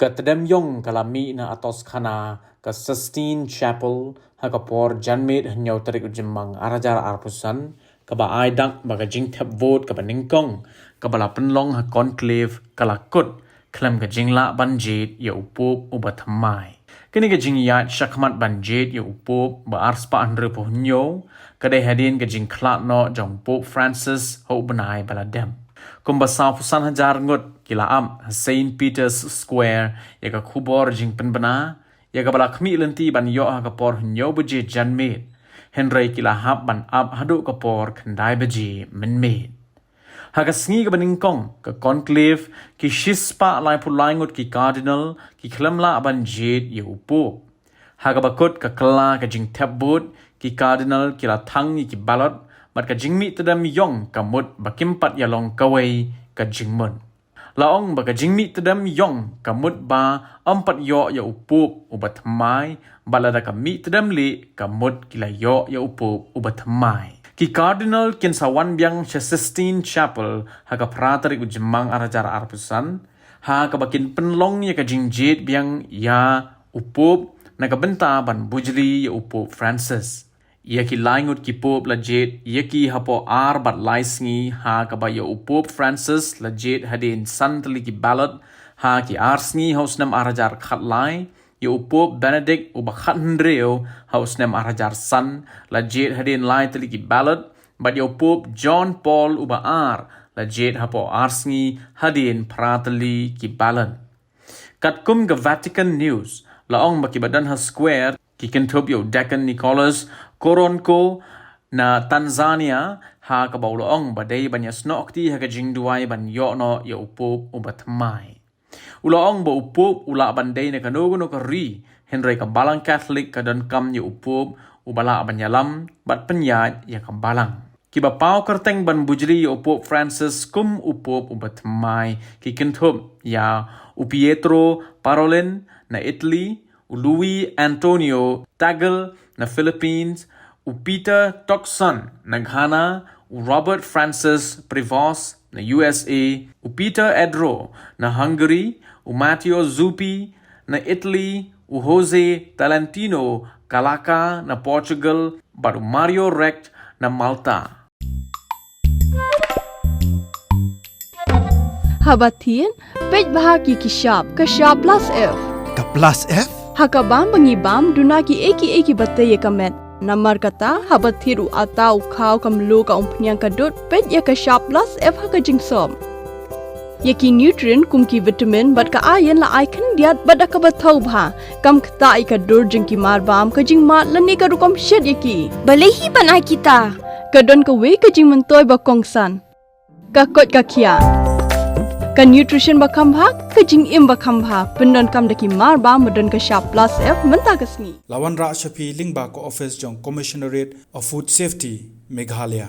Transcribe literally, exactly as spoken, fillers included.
Ka tdem ïong ka la mih na Atoskhana, ka Sistine Chapel, ha ka por janmiet hynñiew tarik u Jymmang ar hajar arphew san, kaba ai dak ba ka jingthep vote kaba nyngkong, kaba la pynlong ha conclave, ka la kut khlem ka jinglah ban jied ïa u Pope uba thymmai. Kane ka jingïaid shakhmat ban jied ïa u Pope ba arspah hynriewphew hynñiew, ka dei hadien ka jingkhlad noh jong Pope Francis ha u bnai ba la dep. Kumba sawphew san hajar ngut ki la ap ha Saint Peter's Square ïa ka khubor jingpynbna, ïa kaba la khmih lynti ban ïoh ha ka por hynñiew baje janmiet, hynrei ki la hap ban ap haduh ka por khyndai baje mynmiet. Ha ka sngi kaba nyngkong ka conclave, ki shispah laiphew lai ngut ki cardinal ki khlem lah ban jied ïa u Pope. Ha kaba kut ka kylla ka jingthep vote, ki cardinal ki la thang ïa ki ballot, bad ka jingmih tdem ïong ka mut ba kim pat ïalong kawei ka jingmut. La ong ba ka jingmih tdem ïong ka mut ba ym pat ïoh ïa u Pope uba thymmai, bad lada ka mih tdem lieh ka mut ki la ïoh ïa u Pope uba thymmai. Ki cardinal kin sa wan biang sha Sistine Chapel ha ka phra tarik u Jymmang ar hajar arphew san, ha kaba kin pynlong ïa ka jingjied biang ïa u Pope na ka bynta ban bujli ïa u Pope Francis. Ïa ki lai ngut ki Pope la jied ïa ki hapoh ar bad lai sngi, ha kaba ïa u Pope Francis la jied hadien san tylli ki ballot ha ki ar sngi ha u snem ar hajar khatlai, ïa u Pope Benedict uba khathynriew ha u snem ar hajar san la jied hadien lai tylli ki ballot, bad ïa u Pope John Paul uba ar la jied hapoh ar sngi hadien phra tylli ki ballot. Katkum ka Vatican News, la ong ba kiba don ha Square ki kynthup ïa u Deacon Nicholas Koronko na Tanzania, ha kaba u la ong ba dei ban ïasnoh kti ha ka jingduwai ban ïoh noh ïa u Pope uba thymmai. U la ong ba u Pope u lah ban dei na kano kano ka ri, hynrei ka Balang Katholik ka donkam ïa u Pope uba lah ban ïalam bad pynïaid ïa ka Balang. Kiba paw kyrteng ban bujli ïa u Pope Francis kum u Pope uba thymmai ki kynthup ïa u Pietro Parolin na Italy, u Luis Antonio Tagle na Philippines, u Peter Turkson na Ghana, u Robert Francis Prevost na U S A, u Peter Edro na Hungary, u Matteo Zuppi na Italy, u Jose Tolentino Calaca na Portugal, bad u Mario Recht na Malta. Haba thied, peit bha ki ki shap, ka shap plus F. Ka plus F? Ha ka bam ba ngi bam, duna ki ei ki ei kiba tei ïa ka met. Namar kata, haba thied u atta, u khaw, ka mluh, ka umphniang, ka dud, peit ïa ka shap plus F ha ka jingsop. Ïa ki nutrient kum ki vitamin bad ka iron la ai khyndiat bad da kaba thaw bha. Kam ktah ïa ka dur jong ki mar bam, ka jingmad lane ka rukom shet ïa ki. Balei hi ban ai kita? Ka don kawei ka jingmyntoi ba kongsan. Ka koit ka khiah. Ka nutrition ba kham bha, ka jingim ba kham bha. Pyndonkam da ki mar bam ba don ka shap plus F mynta ka sngi. La wanrah sha phi lyngba ka office jong Commissionerate of Food Safety, Meghalaya.